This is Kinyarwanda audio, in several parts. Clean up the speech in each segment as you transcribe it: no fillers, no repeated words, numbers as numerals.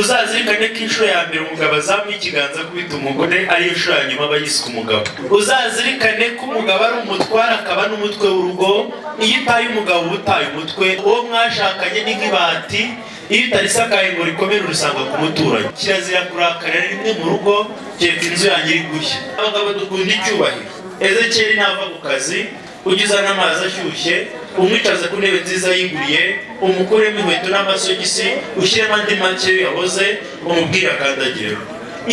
Uzazirikane ko inshuro ya mbere umugabo azamuye ikiganza akubita umugore ari inshuro ya nyuma aba yiswe umugabo. Uzazirikane ko umugabo ari umutware, akaba n'umutwe w'urugo. Iyo utaye umugabo, uba utaye umutwe. Uwo mwashakanye ni nk'ibati, iyo utarisakaye ngo rikomere, urisanga ku muturanyi. Kirazira kurakarira rimwe mu rugo, kereka inzu yanjye iri gushya. Abagabo dukunda icyubahiro. Ezekiyeli nava ku kazi, ujye uzana amazi ashyushye, umwicaze ku ntebe nziza yiguriye, umukuremo inkweto n'amasogisi, ushyiremo andi make yahoze, umubwire akandagireho.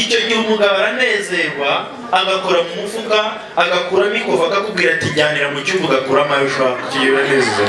Icyo gihe umugabo aranezerwa, agakora mu mufuka, agakuramo ikofa, akakubwira ati: "Jyanira mu cyumba", ugakuramo ayo ushaka. Icyo gihe uranezerwa.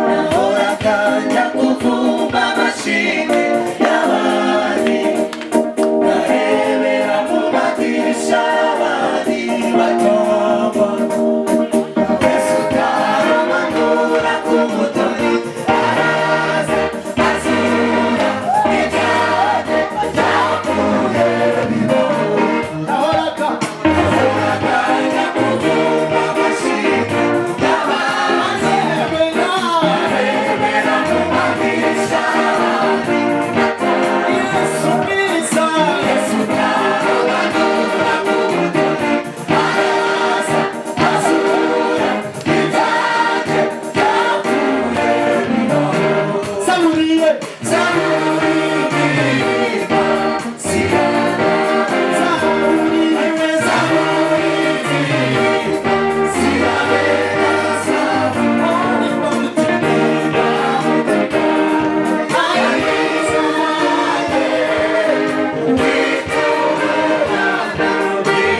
Nahoraga kuvumba amashimwe y'abandi, ndarebera mu madirishya abandi batoma. Yesu utarobanura ku butoni araza azura ibyanjye byapfuye bibaho. Nahoraga njya kuvumba amashimwe y'abandi, ndarebera mu madirishya abandi. Yesu mwiza, Yesu utarobanura ku butoni araza azura ibyanjye byapfuye bibaho. Zaburiye, Zaburi ndirimba, Zaburi, Zaburi ndirimba, sirabera Zaburi, mutima, mutima, ayiza wanjye, witubana Zaburi,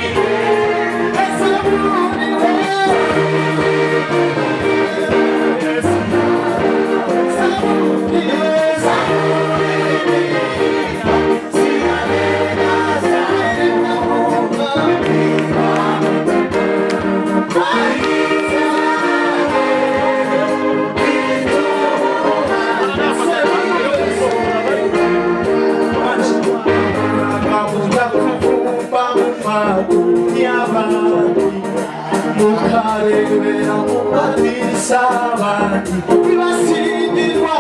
mukarebera mu madirishya abandi ntibasingirwa.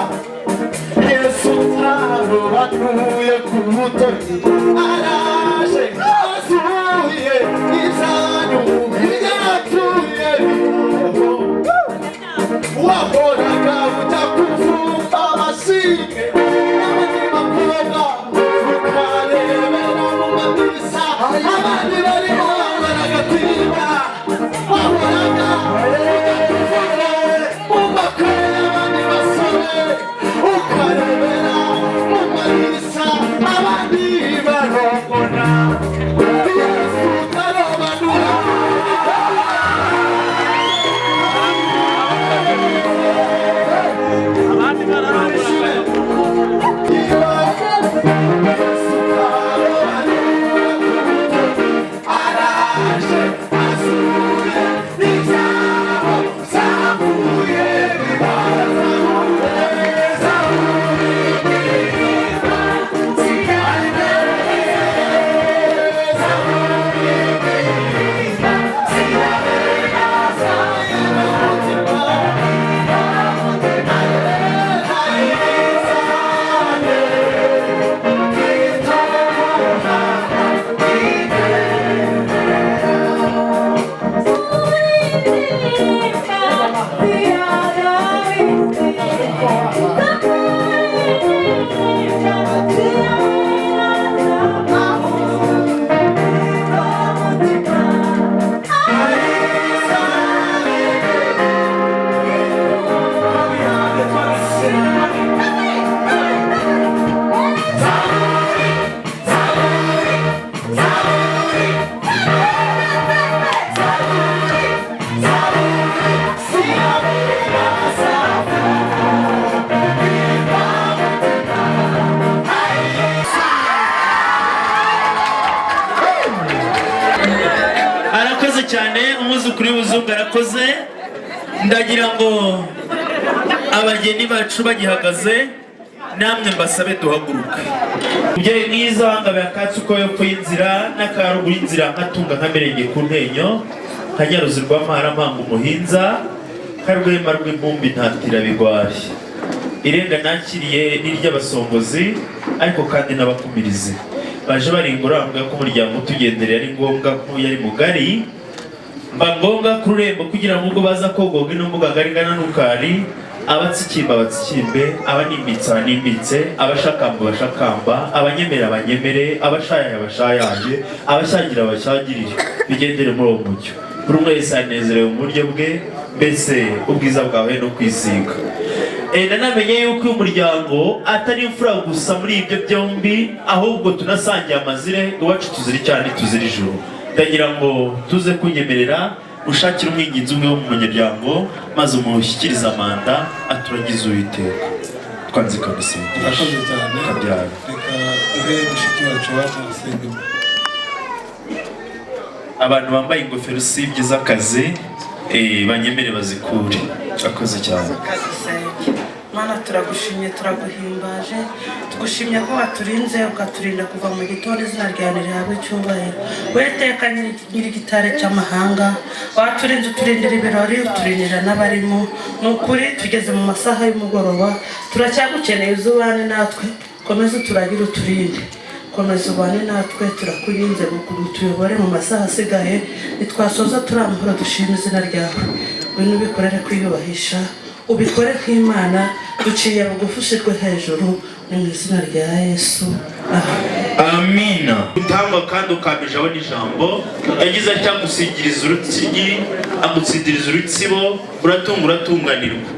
Yesu utarobanuye ku butoni araje azuye ibyanyu byapfuye bibaho. Wahoraga ujya kuvumba amashimwe n'abandi bakobwa, ukarebera mu madirishya abandi barimo baragatimba. Wahoraga ujya kuvumba mu makwe y'abandi basore, ukarebera mu madirishya abandi barongora. Yesu utarobanura. Abandi bararongora. Cyane umwuzukuru w'ubuzungu arakoze. Ndagira ngo abageni bacu bagihagaze, namwe mbasabe duhaguruke. Umubyeyi mwiza, ngabo yakatse uko yepfo y'inzira n'akaruguru y'inzira, nkatunga nkamerenge ku ntenyo, nkanyaruzi rw'amahara, mpanga umuhinza karwema rw'imbumbi, ntatira bigwari. Irenga nakiriye n'iry'abasongozi, ariko kandi n'abakumirizi baje baringura, bavuga ko umuryango utugendereye ari ngombwa nk'uyu ari mugari. Mba ngombwa ku rurembo kugira ngo ubwo baza kogoga ino mbuga ngari ingana n'ukari, abatsikimba batsikimbe, abanimbitse abanimbitse, abashakamba bashakamba, abanyemera banyemere, abashayaya bashayaye, abashyagira bashyagirire, bigendere muri uwo mucyo. Buri umwe wese anezerewe mu buryo bwe, mbese ubwiza bwawe no kwisiga. Nanamenye yuko uyu muryango atari imfura gusa muri ibyo byombi, ahubwo tunasangiye amazire. Iwacu tuzira icyaha, tuzira ijuru. Ndagira ngo tuze kunyemerera ushakire umwinginzi umwe wo mu muryango, maze umushyikirize amanda aturagize Uwiteka. Twanzika gusengesha. Murakoze cyane. Kabyara. Reka duhe mushiki wacu waje gusenga. Abantu bambaye ingofero usibye z'akazi, banyemere bazikure. Akoze cyane. Kadusenge. Mana, turagushimye, turaguhimbaje, tugushimye ko waturinze, ukaturinda kuva mu gitondo. Izina ryawe rihabwe icyubahiro. Weteka nyir'igitare cy'amahanga, waturinze, uturindira ibirori, uturindira n'abarimo. Ni ukuri tugeze mu masaha y'umugoroba, turacyagukeneye. Uzubane natwe, komeza uturagire, uturinde, komeza ubane natwe. Turakurinze ngo tuyobore mu masaha asigaye. Nitwasoza turi amahoro, dushima izina ryawe. Ngwino ubikorere kwiyubahisha, ubikore nk'Imana. Duciye bugufi, ushyirwe hejuru. Ni mu izina rya Yesu, amen. Amina. Utangwa kandi ukamijaho n'ijambo. Yagize atya agusigiriza urutsingi, agutsidiriza urutsibo, uratunga, uratunganirwa.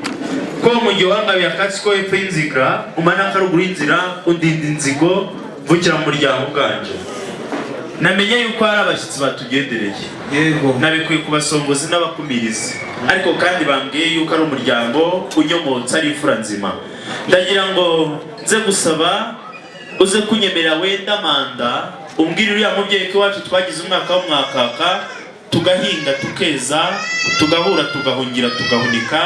Ko mu gihe wangabiye akatsi ko hepfo y'inzira, umanuka ruguru y'inzira, undinda inzigo, mvukira mu muryango uganje. Namenye yuko hari abashyitsi batugendereye. Yego. Nabikuye ku basongozi n'abakumirizi, ariko kandi bambwiye yuko ari umuryango unyomotse, ari imfura nzima. Ndagira ngo nze gusaba uze kunyemerera wenda manda, umbwire uriya mubyeyi ko iwacu twagize umwaka w'umwakaka, tugahinga, tukeza, tugahura, tugahungira, tugahunika,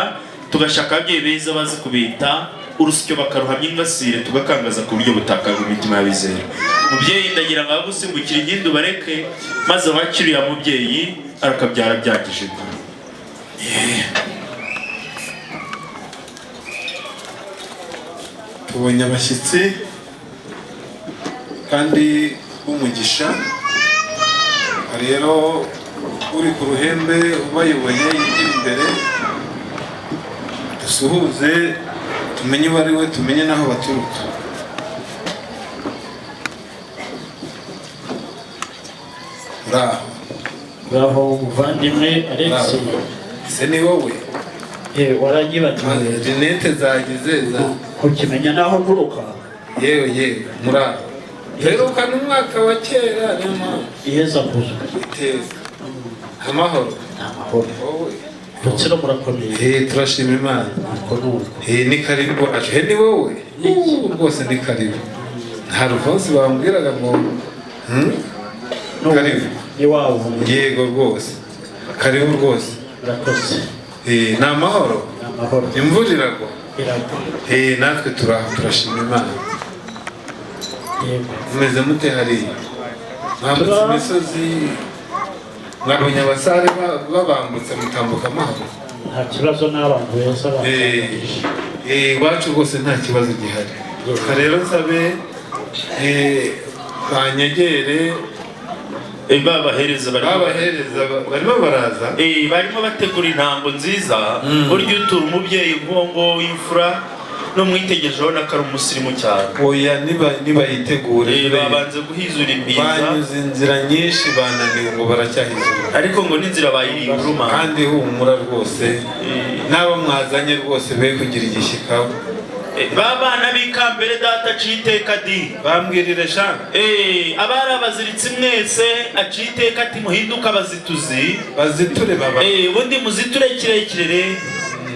tugashaka ababyeyi beza bazi kubita urusyo, bakaruhamya ingasire, tugakangaza ku buryo butakaga imitima y'abizera. Mubyeyi, ndagira ngo abagusimbukira inkindi ubareke, maze wakire uriya mubyeyi, arakabyara byagije inka. Tubonye abashyitsi kandi b'umugisha. Rero uri ku ruhembe ubayoboye yigira imbere, dusuhuze, tumenye uwo ari we, tumenye n'aho baturuka. Uraho? Uraho muvandimwe Alex. Ese ni wowe? Waranyibagiwe? Rinete zagize za Kukimenya naho nturuka. Yewe yewe, muraho. Duherukana umwaka wa kera, niyo mpamvu. Iheza kuza. Iteka amahoro. Ni amahoro. Wowe. Rutsiro murakomeye? Turashima Imana. Nuko nuko. Ni karibu wacu. Ni wowe? Rwose ni karibu. Nta Rufonsi bambwiraga ngo Karibu. Ni wawe. Yego rwose, karibu rwose. Murakoze. Ni amahoro. Ni amahoro. Imvura iragwa? Iragwa. Natwe turaho, turashima Imana. Yego. Mumeze mute hariya? Mwambutse imisozi, mwabonye abasare babambutse, mutambuka amahoro? Nta kibazo, n'abantu beza batangije. Iwacu rwose nta kibazo gihari. Reka rero nsabe banyegere. Babahereza barimo Babahereza barimo baraza. Barimo bategura intango nziza. Burya utura umubyeyi nk'uwo nguwo w'imfura, n'umwitegereje ubona ko ari umusirimu cyane. Oya, nibayitegure. Babanze guhizura imbiza. Banyuze inzira nyinshi bananiwe, ngo baracyahizura. Ariko ngo n'inzira bayiriye uruma. Kandi humura rwose, n'abo mwazanye rwose be kugira igishyika. Ba bana b'ikambere data aciye iteka di. Bambwirire sha. Abari abaziritsi mwese, aciye iteka ati muhinduke abazituzi. Baziture baba. Ubundi muziture kirekire re,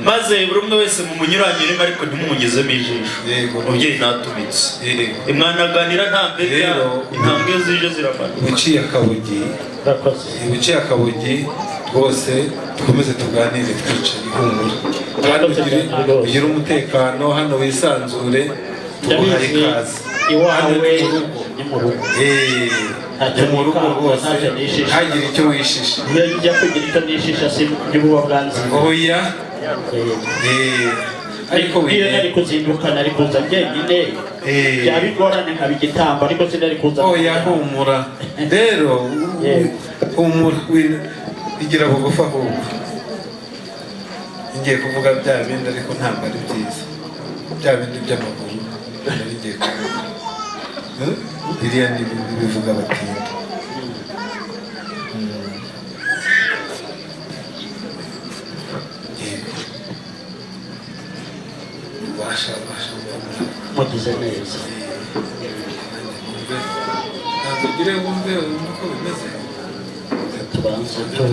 maze buri umwe wese mumunyuranyuremo, ariko ntimumugezemo ijisho. Yego. Umubyeyi natumitse. Yego. Mwanaganira nta mbega. Rero- Intambwe zije ziramanuka. Uciye akabugi. Urakoze. Uciye akabogi rwose, dukomeze tuganire twicaye, ihumure kandi ugire umutekano hano, wisanzure, tuguhaye Ndabizi. ikaze. Iwawe Hano ni mu rugo. Ni mu rugo. Ni mu rugo rwose, ntagire icyo wishisha. Iyo njya kugira icyo nishisha si buba bwanze. Oya. Ariko iyo nari kuzinduka nari kuza njyenyine, byaba ingorane nkaba igitambo, ariko sinari kuza. Oya, humura rero, humura, igira bugufi. Ahubwo ngiye kuvuga bya bindi, ariko ntabwo ari byiza, bya bindi by'amaguru nari ngiye kuvuga. Biriya ni ibintu bivuga batinda. Yego. Ubasha ubasha. Mugize neza. Ntabwo ugire wumve wumve uko bimeze. Tubanze tu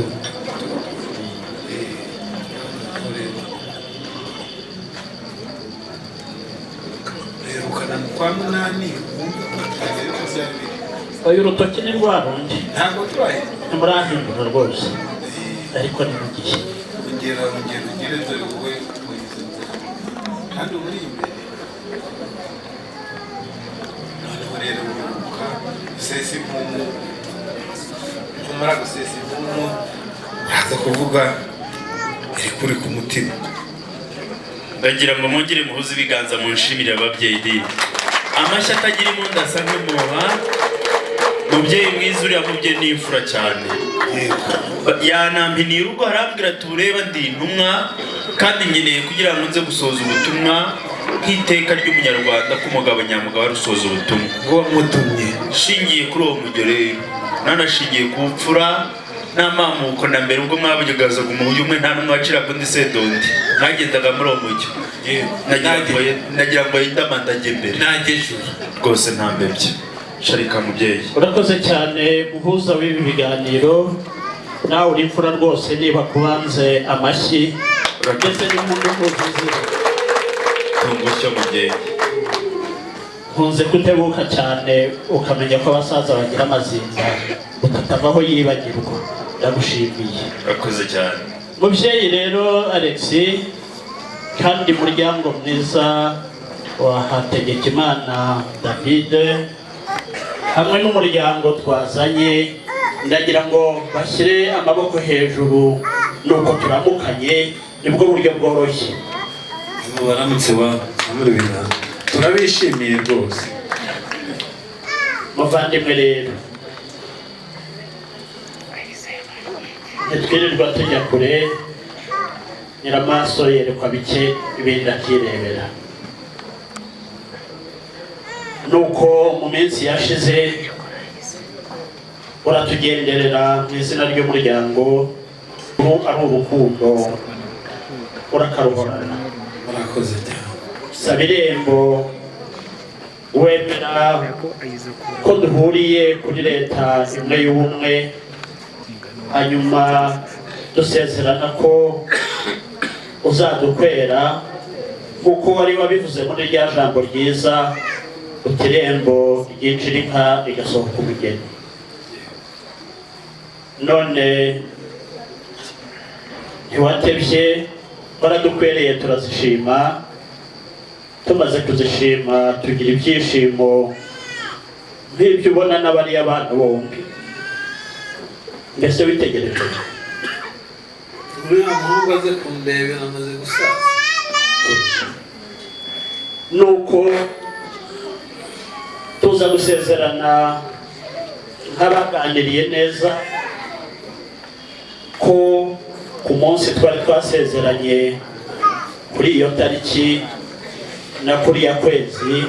Rerukana mu kwa munani, wumve ko tutarebe ko byari biri. Oya, urutoki ni rwa rundi. Ntabwo turahindura. Ntimurahindura rwose, ariko ni mu gihe. Ongera, ongera ugire, dore wowe wagize nzara kandi uba uri imbere. Noneho rero uruhuka, usesa impumu. Numara gusesa impumu uraza kuvuga iri kuri ku mutima. Ndagira ngo mwongere muhuze ibiganza mu nshimire ababyeyi di amashyi atagira impundu asa nk'impuha. Mubyeyi mwiza, uriya mubyeyi ni imfura cyane. Yanampiniye urugo, arambwira ati: "Ureba, ndi intumwa kandi nkeneye kugira ngo nze gusohoza ubutumwa nk'iteka ry'umunyarwanda, ko umugabo nyamugabo ari usohoza ubutumwa." Wamutumye. Shingiye kuri uwo mujyo rero, nanashingiye ku bupfura n'amamuko, na mbere ubwo mwabugegazaga umujyi umwe, nta n'umwe waciraga undi sedondi, mwagendaga muri uwo mujyo. Nagira ngo yindamandage mbere rwose, nta mbebye sharika mubyeyi. Urakoze cyane, muhuza w'ibi biganiro. Nawe uri imfura rwose, niba kubanze amashyi ndetse n'impundu mpuzuzi. Tungushyo mubyeyi. Nkunze kutebuka cyane, ukamenya ko abasaza bagira amazinda utatavaho yibagirwa. Ndagushimiye. Urakoze cyane. Mubyeyi rero Alex, kandi muryango mwiza wa Hategekimana David hamwe n'umuryango twazanye, ndagira ngo bashyire amaboko hejuru nuko turamukanye, nibwo buryo bworoshye. Baramutse ba muri biganza, turabishimiye rwose. Muvandimwe rero, ntitwirirwa tujya kure, nyiramaso yerekwa bike ibindi akirebera. Nuko mu minsi yashize uratugenderera mu izina ry'umuryango, ubu ari urukundo urakaruhorana. Murakoze cyane. Saba irembo wemera ko duhuriye kuri leta imwe y'ubumwe, hanyuma dusezerana ko uzadukwera nk'uko wari wabivuze muri rya jambo ryiza uti: "Irembo ryinjira inka rigasohoka umugeni." None ntiwatebye, waradukwereye, turazishima. Tumaze kuzishima tugira ibyishimo nk'ibyo ubona n'abariya bana bombi. Mbese witegereje? Uriya muhungu aze kundebera, amaze gusaza. Nuko tuza gusezerana nk'abaganiriye neza ko ku munsi twari twasezeranye, kuri iyo tariki na kuriya kwezi,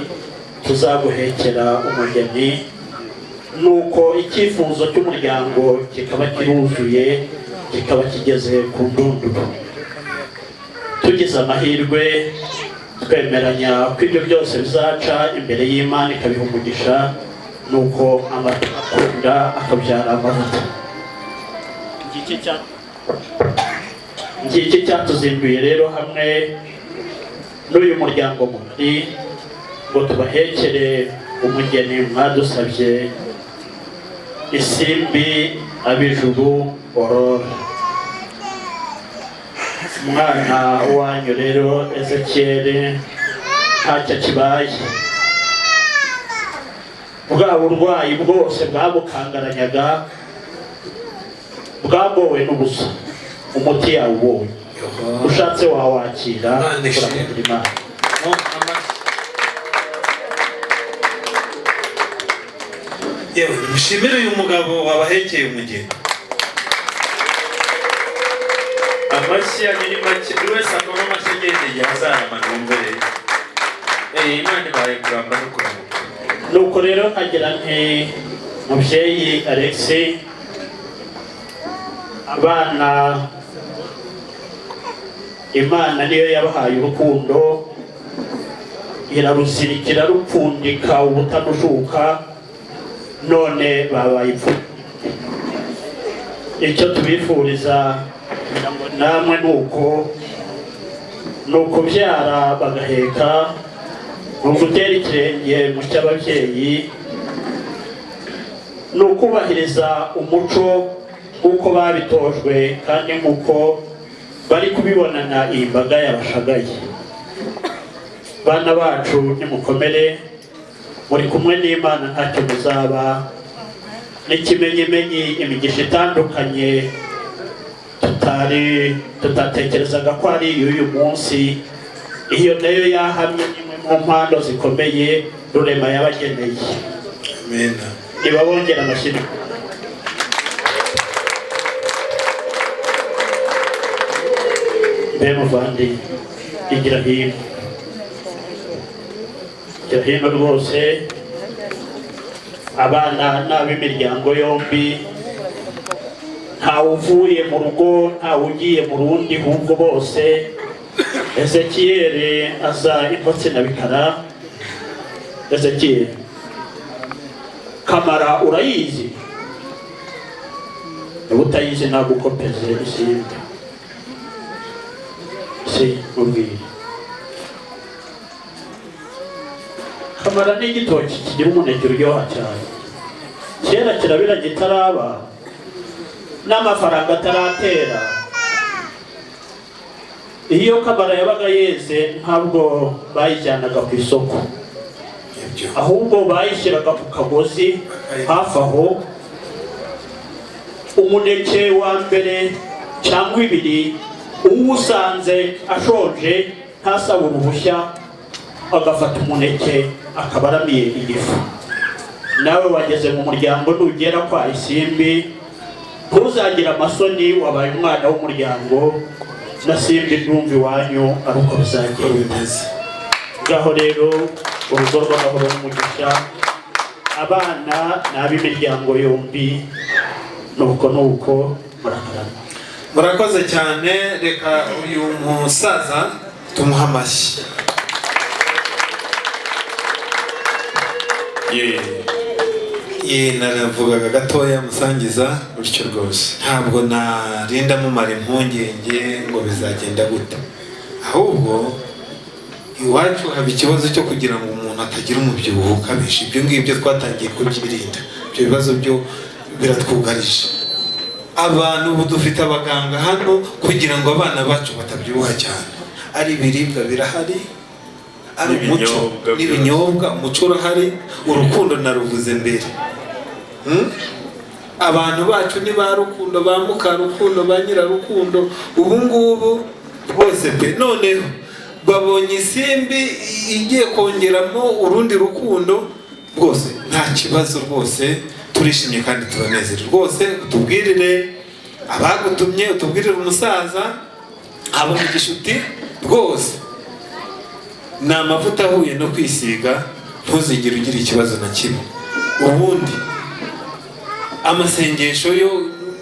tuzaguhekera umugeni. Nuko icyifuzo cy'umuryango kikaba kiruzuye, kikaba kigeze ku ndunduro. Tugize amahirwe twemeranya ko ibyo byose bizaca imbere y'Imana ikabiha umugisha, nuko amata akunda akabyara amavuta. Ngiki cyatuzinduye rero hamwe n'uyu muryango mugari ngo tubahekere umugeni mwadusabye. Isimbi Abijuru Aurore. Umwana wanyu rero Ezekiel ntacyo kibaye, bwa burwayi bwose bwamukangaranyaga bwagowe n'ubusa, umuti yawubonye, ushatse wawakira. Imana ishimwe. Urakugira Imana. Yewe, mushimire uyu mugabo wabahekeye umugeni. Amashyi yanyu ni make, buri wese akoma amashyi agendeye azarama numve rero. Imana ibaye kuramba no kuramuka. Nuko rero nkagira nti mubyeyi Alex, abana Imana niyo yabahaye urukundo, iraruzirikira rupfundika ubutanujuka, none babaye ipfu. Icyo tubifuriza kugira ngo namwe nuko ni ukubyara bagaheka, ni ugutera ikirenge mu cy'ababyeyi, ni ukubahiriza umuco nk'uko babitojwe kandi nk'uko bari kubibonana iyi mbaga yabashagaye. Bana bacu, nimukomere, muri kumwe n'Imana ntacyo muzaba. N'ikimenyimenyi imigisha itandukanye tutari tutatekerezaga ko ari iy'uyu munsi, iyo nayo yahamye imwe mu mpano zikomeye Rurema yabageneye. Amena. Ntibabongera amashyi. Mbe muvandi, igira hino, igira hino rwose. Abana n'ab'imiryango yombi, ntawe uvuye mu rugo, ntawe ugiye mu rundi, ahubwo bose. Ezekiyeli aza inkotsi na bikara. Ezekiyeli, kamara urayizi? Niba utayizi nagukopeze izindi si mubwire. Kamara ni igitoki kigira umuneke uryoha cyane. Kera kirabira gitaraba n'amafaranga ataratera, iyo kamara yabaga yeze ntabwo bayijyanaga ku isoko, Ibyo. ahubwo bayishyiraga ku kagozi hafi aho. Umuneke wa mbere cyangwa ibiri, uwusanze ashonje ntasaba uruhushya, agafata umuneke akaba aramiye igifu. Nawe wageze mu muryango, nugera kwa Isimbi ntuzagire amasoni, wabaye umwana w'umuryango na Simbi. Ndumva iwanyu ari uko Uko bizagenda. bimeze. Ngaho rero urugo rw'amahoro n'umugisha, abana ni ab'imiryango yombi, nuko nuko murakarama. Murakoze cyane. Reka uyu musaza tumuhe amashyi. Ye, naravugaga gatoya musangiza. Gutyo rwose. Ntabwo narinda mumara impungenge ngo bizagenda gute, ahubwo iwacu haba ikibazo cyo kugira ngo umuntu atagira umubyibuho ukabije. Ibyo ngibyo twatangiye kubyirinda, ibyo bibazo byo biratwugarije. Abantu ubu dufite abaganga hano kugira ngo abana bacu batabyibuha cyane. Ari ibiribwa birahari, ari umuco N'ibinyobwa byose. N'ibinyobwa, umuco urahari, urukundo naruvuze mbere. Abantu bacu ni ba Rukundo, ba Mukarukundo, ba Nyirarukundo, ubu ngubu bose pe. Noneho babonye Isimbi igiye kongeramo urundi rukundo rwose, nta kibazo rwose, turishimye kandi turanezerewe rwose. Utubwirire abagutumye, utubwirire umusaza abo umugisha uti rwose ni amavuta ahuye no kwisiga, ntuzigere ugira ikibazo na kimwe. Ubundi amasengesho yo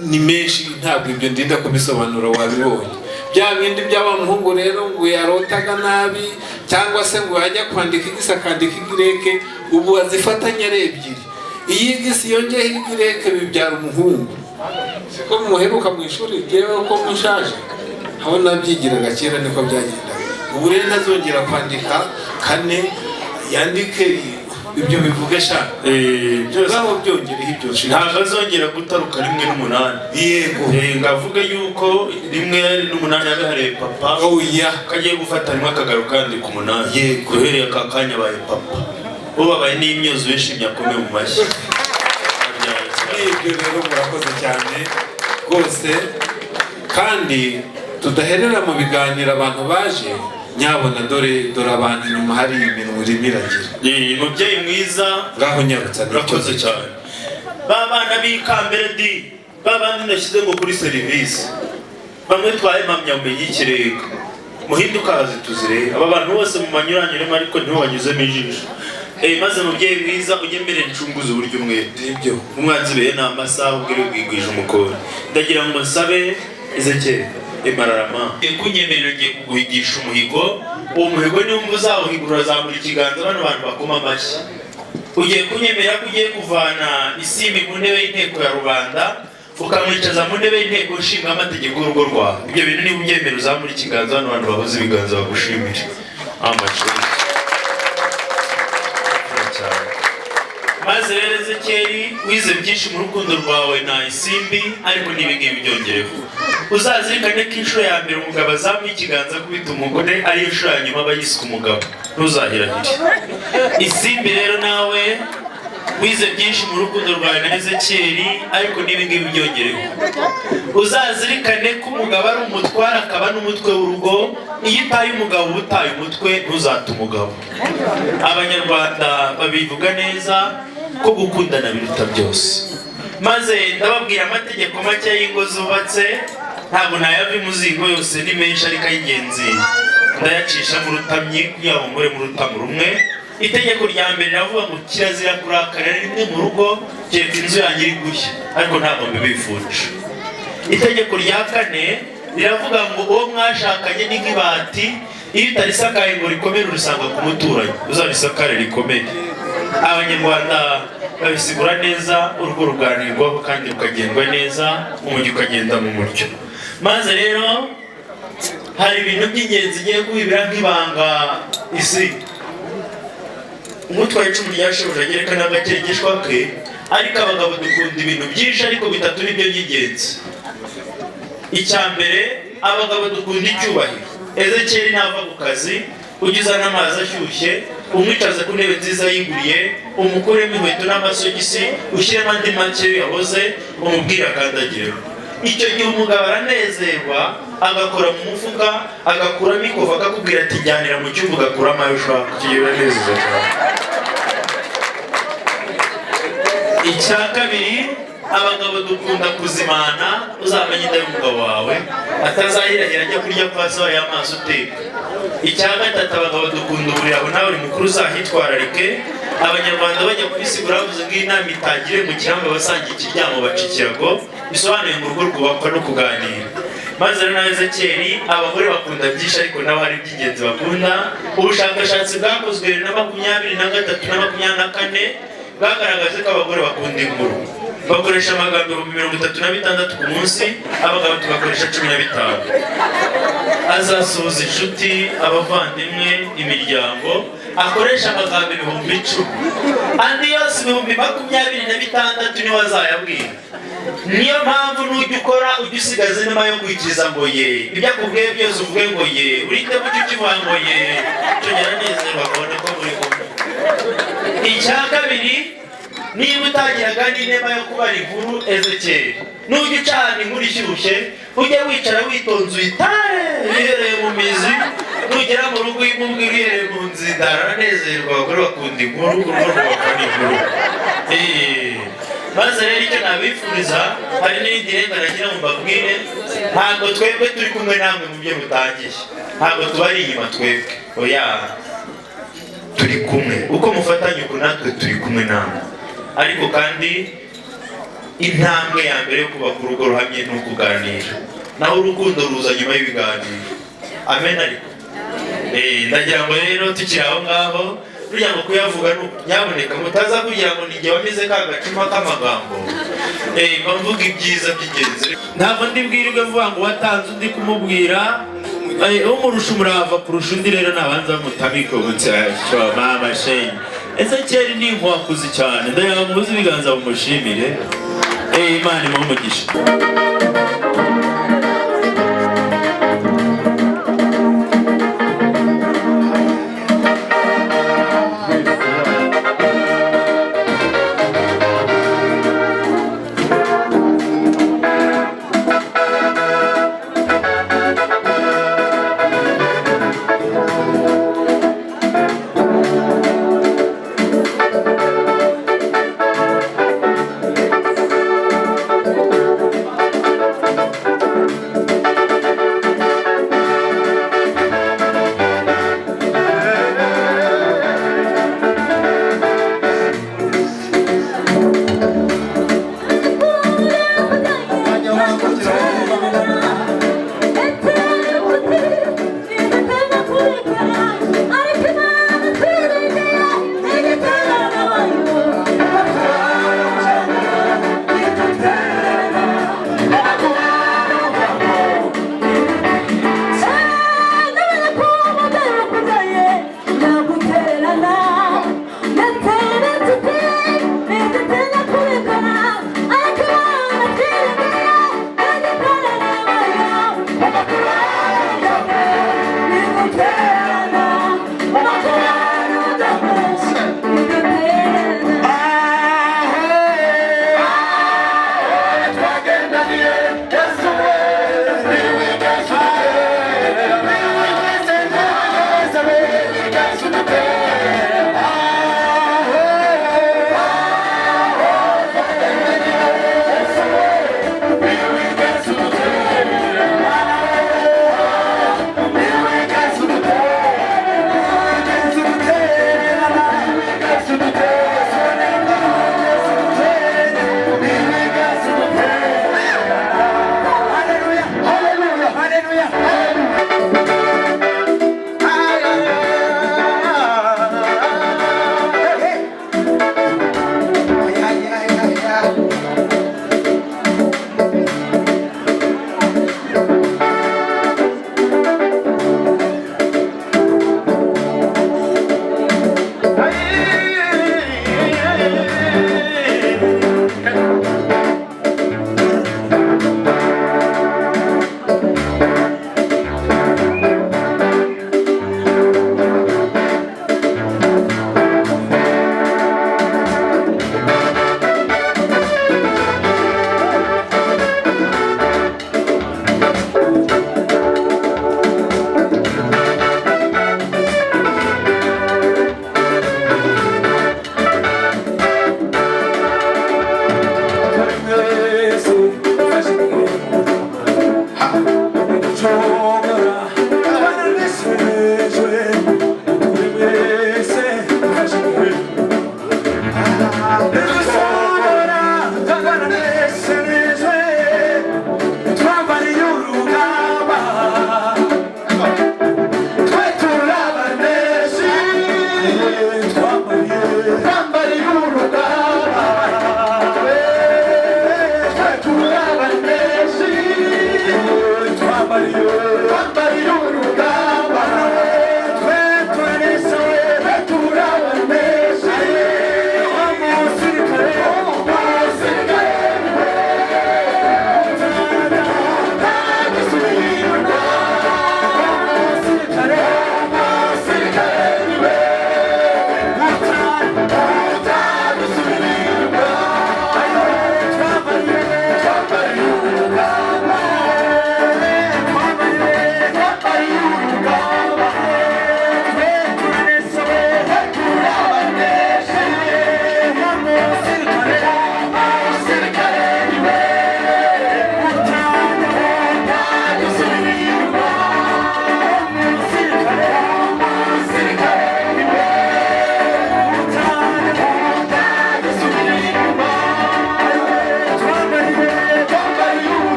ni menshi, ntabwo ibyo ndinda kubisobanura, wabibonye. Bya bindi by'aba muhungu rero ngo yarotaga nabi, cyangwa se ngo yajya kwandika igisi akandika igireke, ubu azifatanya ari ebyiri. Iyo igisi yongeyeho igireke bibyara umuhungu. Siko muheruka mu ishuri? Ngewe uko mushaje aho nabyigiraga kera niko byagendaga. Ubu rero ntazongera kwandika kane, yandike Ibyo bivuge sha. Byose. Ngaho byongereho ibyo. Ntabwo azongera gutaruka rimwe n'umunani. Yego. Ngavuge yuko rimwe n'umunani yabihariye papa. Oya. Kagiye gufata rimwe akagaruka yandika umunani. Yego. Uhereye aka kanya abaye papa, ubabaye n'imyozo wishimye akome mu mashyi. Ibyo rero murakoze cyane rwose, kandi tudaherera mu biganiro. Abantu baje nyabona, dore dore abantu inyuma hari iminwa irimo iragira. Mubyeyi mwiza. Ngaho nyarutsa n'icyo. Urakoze cyane. Ba bana b'ikambere di, ba bandi nashyize ngo kuri serivisi, bamwe twaye impamyabumenyi y'ikirenga, muhinduka hazi tuzire aba bantu bose mu manyuranyuremo, ariko ntibanyuzemo ijisho. Maze mubyeyi mwiza, unyemerere ncunguze uburyo umwete. Nibyo. Umwanzi bihe ni amasaha, ubwire bwigwije umukoni. Ndagira ngo nsabe Ezekeri emararama kunyemerera, ngiye kuguhigisha umuhigo. Uwo muhigo niwumva uzawuhigura, urazamura ikiganza bano bantu bakoma amashyi. Ugiye kunyemerera ko ugiye kuvana Isimbi mu ntebe y'inteko ya rubanda, ukamwicaza mu ntebe y'inteko nshinga amategeko y'urugo rwawe. Ibyo bintu niba ubyemera, uzamura ikiganza, bano bantu bahuze ibiganza bagushimire amashuri cyane. Maze rero Ezekeri, wize byinshi mu rukundo rwawe na Isimbi, ariko n'ibi ngibi byongereho. Uzazirikane ko inshuro ya mbere umugabo azamuye ikiganza akubita umugore ariyo nshuro ya nyuma aba yiswe umugabo. Ntuzahirahire. Isimbi rero nawe wize byinshi mu rukundo rwawe na Ezekeri, ariko n'ibi ngibi byongereho. Uzazirikane ko umugabo ari umutware akaba n'umutwe w'urugo. Iyo utaye umugabo uba utaye umutwe, ntuzate umugabo. Abanyarwanda babivuga neza ko gukundana biruta byose. Maze ndababwira amategeko make y'ingo zubatse. Ntabwo nayava imuzingo yose, ni menshi, ariko ay'ingenzi ndayacisha mu rutamyi kugira ngo nkore mu rutamu rumwe. Itegeko rya mbere riravuga ngo kirazira kurakarira rimwe mu rugo, kereka inzu yanjye iri gushya, ariko ntabwo mbibifuje. Itegeko rya kane riravuga ngo uwo mwashakanye ni nk'ibati, iyo utarisakaye ngo rikomere urisanga ku muturanyi, uzarisakare rikomere. Abanyarwanda babisigura neza, urugo ruganirwaho kandi rukagendwa neza, umujyi ukagenda mu muryo. Maze rero hari ibintu by'ingenzi ngiye kubibira nk'ibanga. Isi umutwaye icumu rya shebuja agerekana agakirigishwa ke, ariko abagabo dukunda ibintu byinshi, ariko bitatu nibyo by'ingenzi. Icya mbere, abagabo dukunda icyubahiro. Ezekeri nava ku kazi, ujye uzana amazi ashyushye, umwicaze ku ntebe nziza yiguriye, umukuremo inkweto n'amasogisi, ushyiremo andi make yahoze, umubwire akandagireho. Icyo gihe umugabo aranezerwa, agakora mu mufuka, agakuramo ikofa, akakubwira ati jyanira mu cyumba, ugakuramo ayo ushaka. Icyo gihe biranezeza cyane. Icya kabiri, abagabo dukunda kuzimana. Uzamenye inda y'umugabo wawe, atazahirahira ajya kurya kwa se y'amazi uteka. Icya gatatu, abagabo dukunda uburiri. Aho nawe uri mukuru uzahitwararike. Abanyarwanda bajya kubisigura bavuze ngo inama itangire mu kirambi, abasangiye ikiryamo baca ikirago, bisobanuye ngo urugo rwubakwa no kuganira. Maze rero na Ezekeri, abagore bakunda byinshi, ariko nabo hari iby'ingenzi bakunda. Ubushakashatsi bwakozwe na 23 na 24 bwagaragaje ko abagore bakunda inkuru. Bakoresha amagambo 36,000 ku munsi, abagabo tugakoresha 15. Azasuhuza inshuti, abavandimwe, imiryango, akoresha amagambo 10,000, andi yose 26,000 niwe azayabwira. Niyo mpamvu nujya ukora ujya usigaza inama yo kwikiriza ngo ye, ibyo akubwiye byose uvuge ngo ye, urite bucyo ukivuga ngo ye, tugera nezerwa akabona ko muri kumwe. Icya kabiri, niba utagiraga n'inema yo kubara inkuru, Ezekeri, nujya ucana inkuru ishyushye, ujye wicara witonze, uyitare uhereye mu mizi. Nugera mu rugo uyimubwira uhereye mu nzira, aranezerwa. Abagore bakunda inkuru, urugo rwubakwa n'inkuru. Maze rero icyo nabifuriza, hari n'irindi renga nagira ngo mbabwire: ntabwo twebwe turi kumwe namwe mu byo mutangiye, ntabwo tubari inyuma twebwe, oya, turi kumwe. Uko mufatanya uku, natwe turi kumwe namwe. Ariko kandi intambwe ya mbere yo kubaka urugo ruhamye ni ukuganira, naho urukundo ruza nyuma y'ibiganiro. Amen. Ariko ndagira ngo rero tukiri aho ngaho, burya ngo kuyavuga nyaboneka mutaza kugira ngo nijye wamize ka gacuma k'amagambo. Mba mvuga ibyiza by'ingenzi, ntabwo ndi bwirirwe mvuga ngo watanze undi kumubwira. Umurusha umurava kurusha undi rero nabanza mutamike mama shenye. Ezekiyeli ni inkwakuzi cyane, ndagira ngo muhuze ibiganza mumushimire. Imana imuhe umugisha.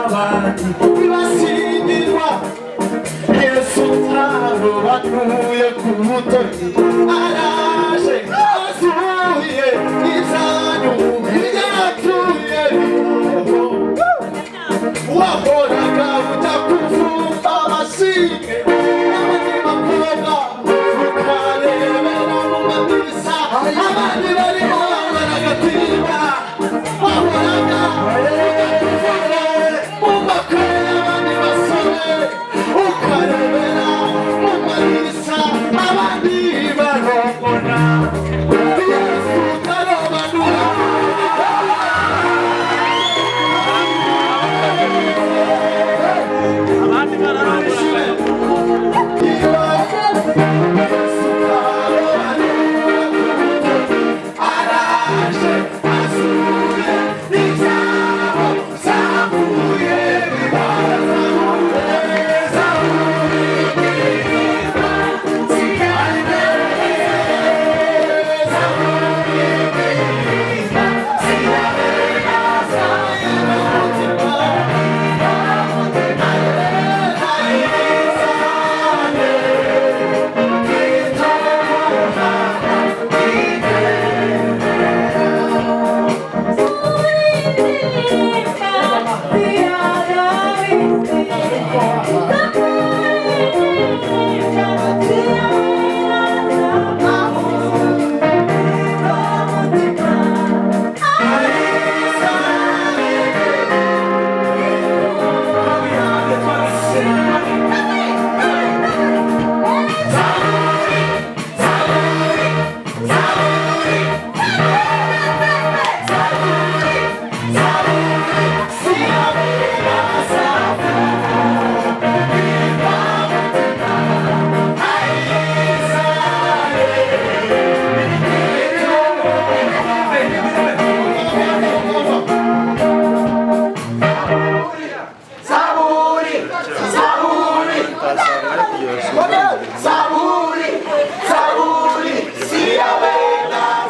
abandi ntibasingirwa. Yesu utarobanuye ku butoni araje azuye ibyanyu ibyapfuye. Wahoraga ujya kuvumba amashimwe abandi bakobwa, ukarebera mu madirishya abandi barimo baragatimba. Wahoraga ujya kuvumba mu makwe y'abandi basore, ukarebera mu madirishya abandi barongora. Yesu utarobanura.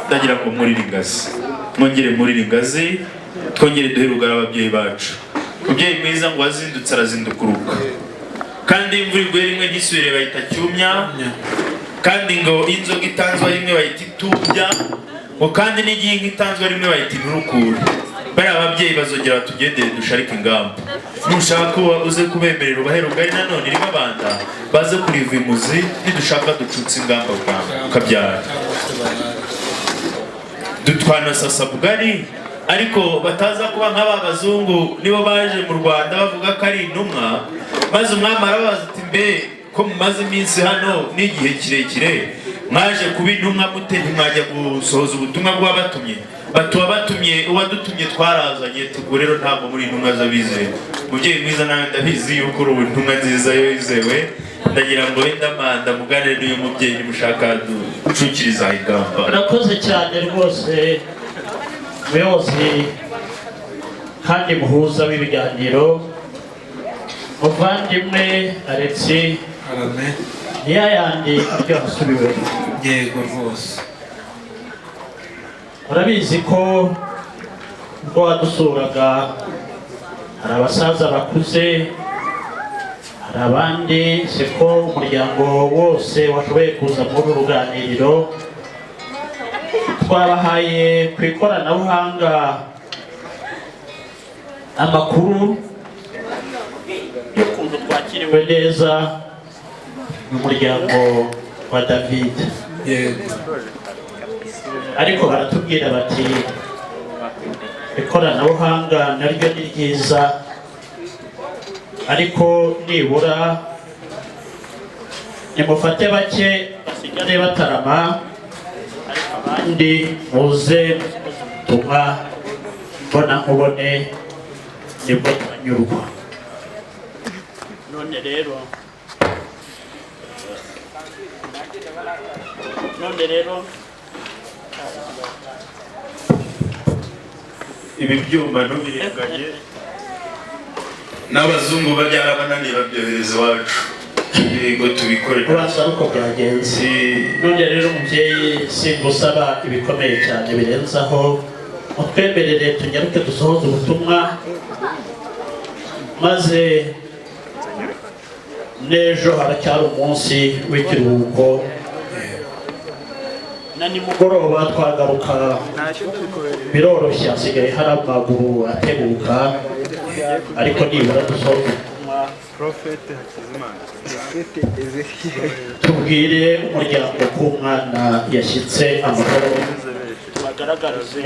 Ndagira ngo murire ingazi, mwongere murire ingazi, twongere duhe rugara ababyeyi bacu. Umubyeyi mwiza ngo wazindutse arazindukuruka, kandi imvura iguye rimwe ntisubire bayita cyumya, kandi ngo inzoga itanzwe rimwe bayita itubya, ngo kandi n'igihe inka itanzwe rimwe bayita inturukura. Bariya ababyeyi bazongera batugendere dusharike ingamba. Nushaka uze kubemerera ubahe rugari nanone irimo abanda baze kuriva imuzi, nidushaka ducutse ingamba bwangu ukabyara dutwana sasa bugari, ariko bataza kuba nk'aba bazungu nibo baje mu Rwanda bavuga ko ari intumwa, maze umwami arababaza ati: "Mbe ko mumaze iminsi hano n'igihe kirekire, mwaje kuba intumwa mute? Ntimwajya gusohoza ubutumwa bw'abatumye?" Bati: "Uwabatumye, uwadutumye twarazanye tugu rero ntabwo muri intumwa z'abizewe." Mubyeyi mwiza, nawe ndabizi yuko uri intumwa nziza yizewe. Ndagira ngo wenda manda muganire n'uyu mubyeyi, nimushaka ducukiriza ingamba. Urakoze cyane rwose, muyobozi kandi muhuza w'ibiganiro, muvandimwe Alexi. Arame. Niya yandi aryoha asubiwe. Yego rwose. Urabizi ko ubwo wadusuraga hari abasaza bakuze, hari abandi, siko umuryango wose washoboye kuza muri uru ruganiriro. Twabahaye ku ikoranabuhanga amakuru y'ukuntu twakiriwe neza mu muryango wa David. Yego. Ariko baratubwira bati ikoranabuhanga naryo ni ryiza, ariko nibura nimufate bake basigare batarama, ariko abandi muze ubutumwa mbona nkubone, nibwo turanyurwa. None rero Ibi byuma ntubirenganye, n'abazungu babyarabananiye babyohereza iwacu, yego tubikorera. Uraza uko byagenze. None rero umubyeyi, simbusaba ibikomeye cyane birenzaho, mutwemerere tunyaruke dusohoze ubutumwa. Maze n'ejo haracyari umunsi w'ikiruhuko, na nimugoroba twagaruka, biroroshye, hasigaye hari amaguru ateguka, ariko nibura dusohoke tubwire umuryango ko umwana yashyitse amahoro, tubagaragarize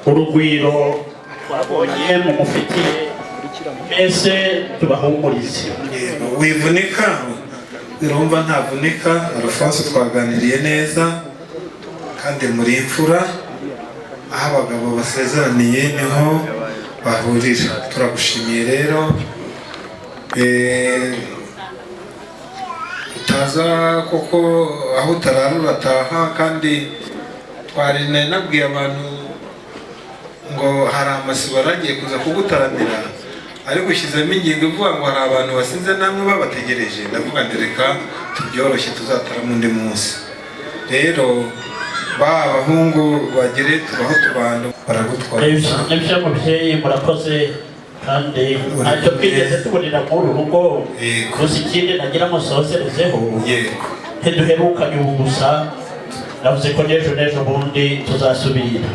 urugwiro twabonye mumufitiye, mbese tubahumurize. Wivunika, urumva ntavunika. Alphonse, twaganiriye neza kandi muri imfura, aho abagabo basezeraniye niho bahurira. Turagushimiye rero. Utaza koko aho utarara urataha, kandi twari nabwiye abantu ngo hari amasibo aragiye kuza kugutaramira, ariko ushyizemo ingingo ivuga ngo hari abantu basize namwe babategereje. Ndavuga ngo reka tubyoroshye, tuzatarama undi munsi. Rero ba bahungu bagere tubaho tubando baragutwara. Nibyo mubyeyi, murakoze, kandi ntacyo twigeze tubonera muri uru rugo. Gusa ikindi nagira ngo nsozerezeho, ntiduherukanye ubu gusa, navuze ko n'ejo n'ejo bundi tuzasubira.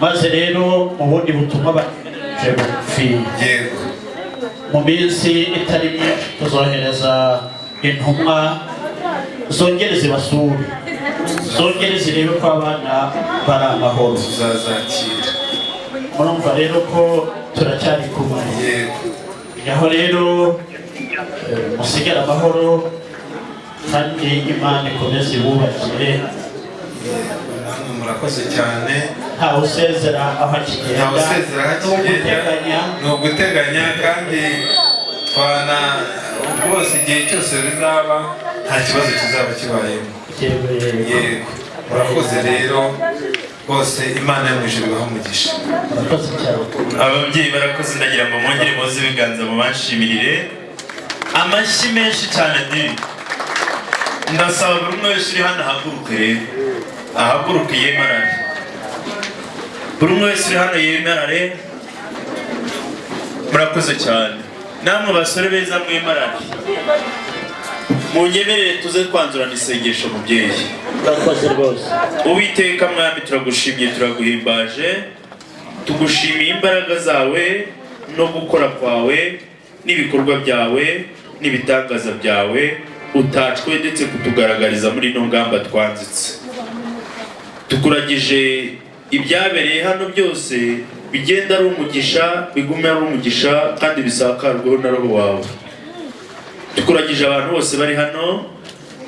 Maze rero mu bundi butumwa bategereje bugufi, mu minsi itari myinshi tuzohereza intumwa zongere zibasure, zongere zirebe ko abana bari amahoro. Tuzazakira. Murumva rero ko turacyari kumwe. Aho rero musigare amahoro, kandi Imana ikomeze ibubakire. Namwe murakoze cyane. Ntawe usezera aho akigenda. Ntawe usezera aho akigenda, ni uguteganya, kandi twana rwose igihe cyose bizaba nta kibazo kizaba kibayemo. Yego, murakoze rero rwose, Imana yo mu ijuru ibahe umugisha. Murakoze cyane. Ababyeyi barakoze, ndagira ngo mwongere muze ibiganza mubashimirire, amashyi menshi cyane di. Ndasaba buri umwe wese uri hano ahaguruke rero, ahaguruke yemarare. Buri umwe wese uri hano yemarare. Murakoze cyane. Namwe basore beza mwemarare, munyemerere tuze twanzurana isengesho mubyeyi. Murakoze rwose. Uwiteka Mwami, turagushimye, turaguhimbaje, tugushimiye imbaraga zawe no gukora kwawe n'ibikorwa byawe n'ibitangaza byawe utacwe ndetse kutugaragariza muri ino ngamba twanzitse. Tukuragije ibyabereye hano byose, bigenda ari umugisha, bigume ari umugisha, kandi bisakarweho na Roho wawe. Tukuragije abantu bose bari hano,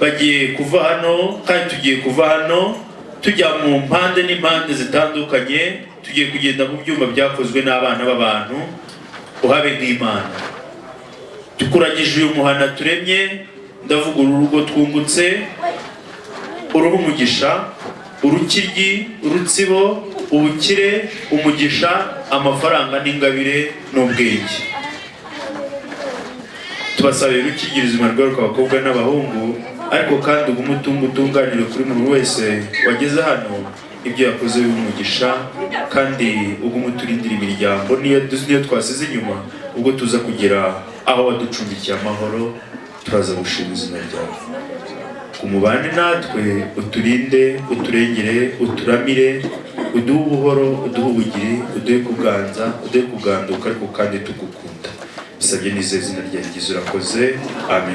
bagiye kuva hano, kandi tugiye kuva hano tujya mu mpande n'impande zitandukanye, tugiye kugenda mu byuma byakozwe n'abana b'abantu, uhabe nk'Imana. Tukuragije uyu muhana turemye, ndavuga uru rugo twungutse, uruha umugisha, urukiryi, urutsibo, ubukire, umugisha, amafaranga n'ingabire n'ubwenge. Tubasabira urukiryi ubuzima rwaruka abakobwa n'abahungu, ariko kandi ugume utunga utunganire kuri buri wese wageze hano, ibyo yakoze bimugisha, kandi ugume uturindira imiryango niyo twasize inyuma. Ubwo tuza kugera aho waducumbikiye amahoro, turaza gushima izina ryawe. Kumubane natwe, uturinde, uturengere, uturamire, uduhe ubuhoro, uduhe ubugiri, uduhe kuganza, uduhe kuganduka, ariko kandi tugukunda. Bisabye nizeye izina ryawe ryiza, urakoze, amen.